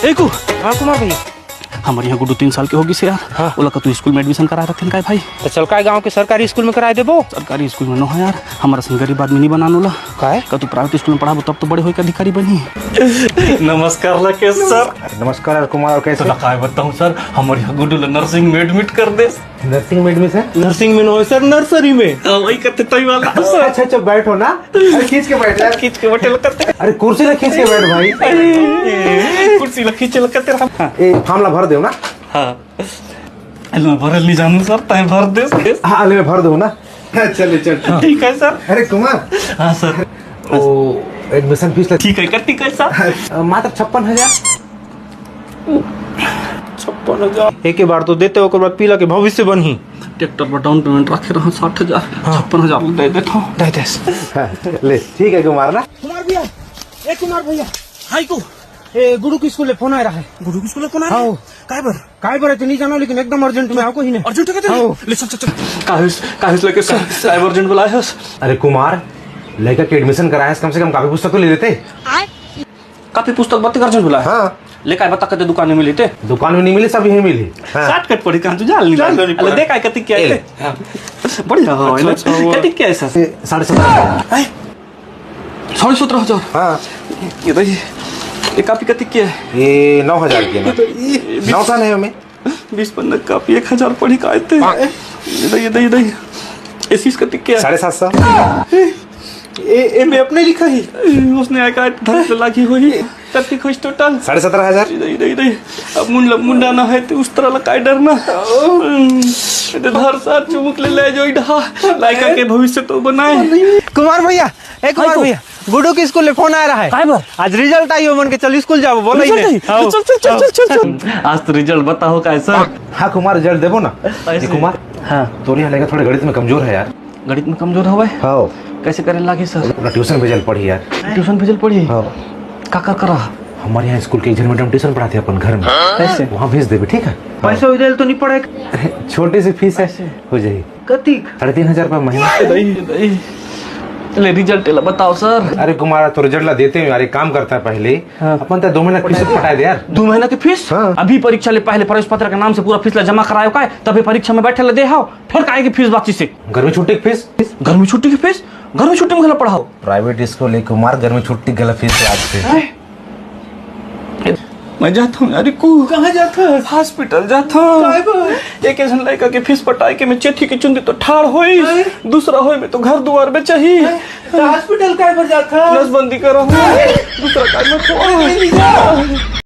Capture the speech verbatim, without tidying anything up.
ए कु, हाँ कुमार भैया। हमर यहाँ गुड्डू तीन साल के हो गिस हे यार। हाँ। ओला कतू स्कूल में एडमिशन करा रखन काय भाई? तो चल काय गांव के सरकारी स्कूल में करा देबो। सरकारी स्कूल में नो है यार, हमर असन गरीब आदमी नहीं बनान ओला। काय? कतू प्राइवेट स्कूल में पढ़ाबो तब तो बड़े होके अधिकारी बनही। नमस्कार राकेश सर। नमस्कार यार कुमार, और कैसे? तो काय बताऊं सर, हमर यहाँ गुड्डू ला नर्सिंग में एडमिट कर दे। नर्सिंग में एडमिशन? नर्सिंग में नो है सर, नर्सरी में। हाँ, वही कहते तई वाला। अच्छा, अच्छा, बैठो ना। अरे, खींच के बैठ यार। खींच के बैठे लगते। अरे, कुर्सी ला खींच के बैठ भाई। कुर्सी ला खींचे लगते हम। ए, फॉर्म ला भर देव ना। हाँ। अरे, मैं भरल नहीं जानू सर, तय भर दे। हाँ, अरे, मैं भर दूँ ना। चल, चल। ठीक है सर। अरे, कुमार। हाँ सर। ओ, एडमिशन फीस ला। ठीक है, कति है सर? मात्र छप्पन हजार। छप्पन हजार। एक ही बार तो देते, ओकर बाद पीला के भविष्य बनही। ट्रैक्टर पर डाउन पेमेंट रखे रहा साठ हजार, हाँ। छप्पन हजार दे देता हूँ। दे दे। हाँ, ले, ठीक है कुमार ना। कुमार भैया, ए कुमार भैया, हाय को, ए गुडू के स्कूल ले फोन आय रहा है। गुडू के स्कूल ले फोन आय रहा है? हाँ। काय बर? काय बर है तो नहीं जानो, लेकिन एकदम अर्जेंट में आओ कहीं ने। अर्जेंट है? हाँ। ले चल, चल, चल। काहे से, काहे से लेके साहब, साहब अर्जेंट बुलाए हस? अरे कुमार, लड़का के एडमिशन कराए हस, कम से कम कापी पुस्तक तो ले लेते। कापी पुस्तक बर अर्जेंट बुलाए? हाँ। ले काय बता, कते दुकान में मिली ते? दुकान में नहीं मिली, सब यहीं मिली। हाँ। शॉर्टकट पड़ी कहाँ तू जाल नहीं चल, मार। नहीं अरे पड़ा। देख आए कति क्या ए, है? हाँ। बढ़िया हो, अच्छा, है ना? अच्छा हुआ। कति क्या है सर? ए, साढ़े सत्रह हजार। आए? साढ़े सत्रह हजार? हाँ। ये देखिए, ये कापी कति क्या है? ये नौ हजार की है ना? ये तो ये नौ का नहीं हमें। बीस पन्ना कापी एक हजार पड़ी का आते? ये दे, ये दे, ये दे। ये फीस कति क्या है? साढ़े सात सौ। ए, ए, मैं अपने लिखा ही। उसने आय का ढंग से लागी हुई। कति खुश टोटल? साढ़े सत्रह हजार। ये दे, ये दे, ये दे। अब मुंडा, मुंडा ना है तो उस तरह ला काय डरना। ये तो हर साल चुमुक ले ले जो इधर। लायका के भविष्य तो बनाए। कुमार भैया, ए कुमार भैया, गुड्डू के स्कूल ले फोन आय रहा है। काय बर? आज रिजल्ट आई, ओमन के चल स्कूल जाबो, बोला ही रिजल्ट नहीं। आई? हाँ। चल, चल, चल, हाँ। चल, चल, चल। आज तो रिजल्ट बताओ काय सर? हाँ कुमार, रिजल्ट देबो ना। ऐसे? ए कुमार, हाँ। तोर यहाँ लइका थोड़े गणित में कमजोर है यार। गणित में कमजोर हवे? हाँ। कैसे करे लागी सर? ओला ट्यूशन भेजल पड़ही यार। ट्यूशन भेजल पड़ही? हाँ। का कर करा? हमर यहाँ स्कूल के एक झन मैडम ट्यूशन पढ़ाथे अपन घर में। कैसे? वहाँ भेज देबे, ठीक है? पैसा उधर तो नहीं पड़े। अरे, छोटी सी फीस है, कैसे? हो जाही। कतिक? साढ़े तीन हजार रुपया महीना। ए दई, ए दई। ले रिजल्ट ला बताओ सर। अरे कुमार, तो रिजल्ट ला देते हैं यार, एक काम करता है पहले। हाँ। अपन तो दो महीना फीस पटाए दे यार। दो महीना के फीस? हाँ। अभी परीक्षा ले पहले प्रवेश पत्र के नाम से पूरा फीस ला जमा करायो काय, तभी परीक्षा में बैठे ला दे हाव। फिर काहे की फीस बाकी से? गर्मी छुट्टी की फीस? गर्मी छुट्टी की फीस? गर्मी छुट्टी में घला पढ़ाओ। प्राइवेट स्कूल एक कुमार गर्मी छुट्टी गला फीस आज से। हैं? मैं जाता हूँ यार, रिकू। कहाँ जाता है? हॉस्पिटल जाता हूँ। काय बर? एक झन लड़का के फीस पटाए के मैं चेथी के चुंदी तो ठाड़ होई, हैं? दूसरा होई मैं तो घर दुआर बेचही। हैं? तो हॉस्पिटल काय बर जाता है? नसबंदी करा हूँ, दूसरा काय मत हो।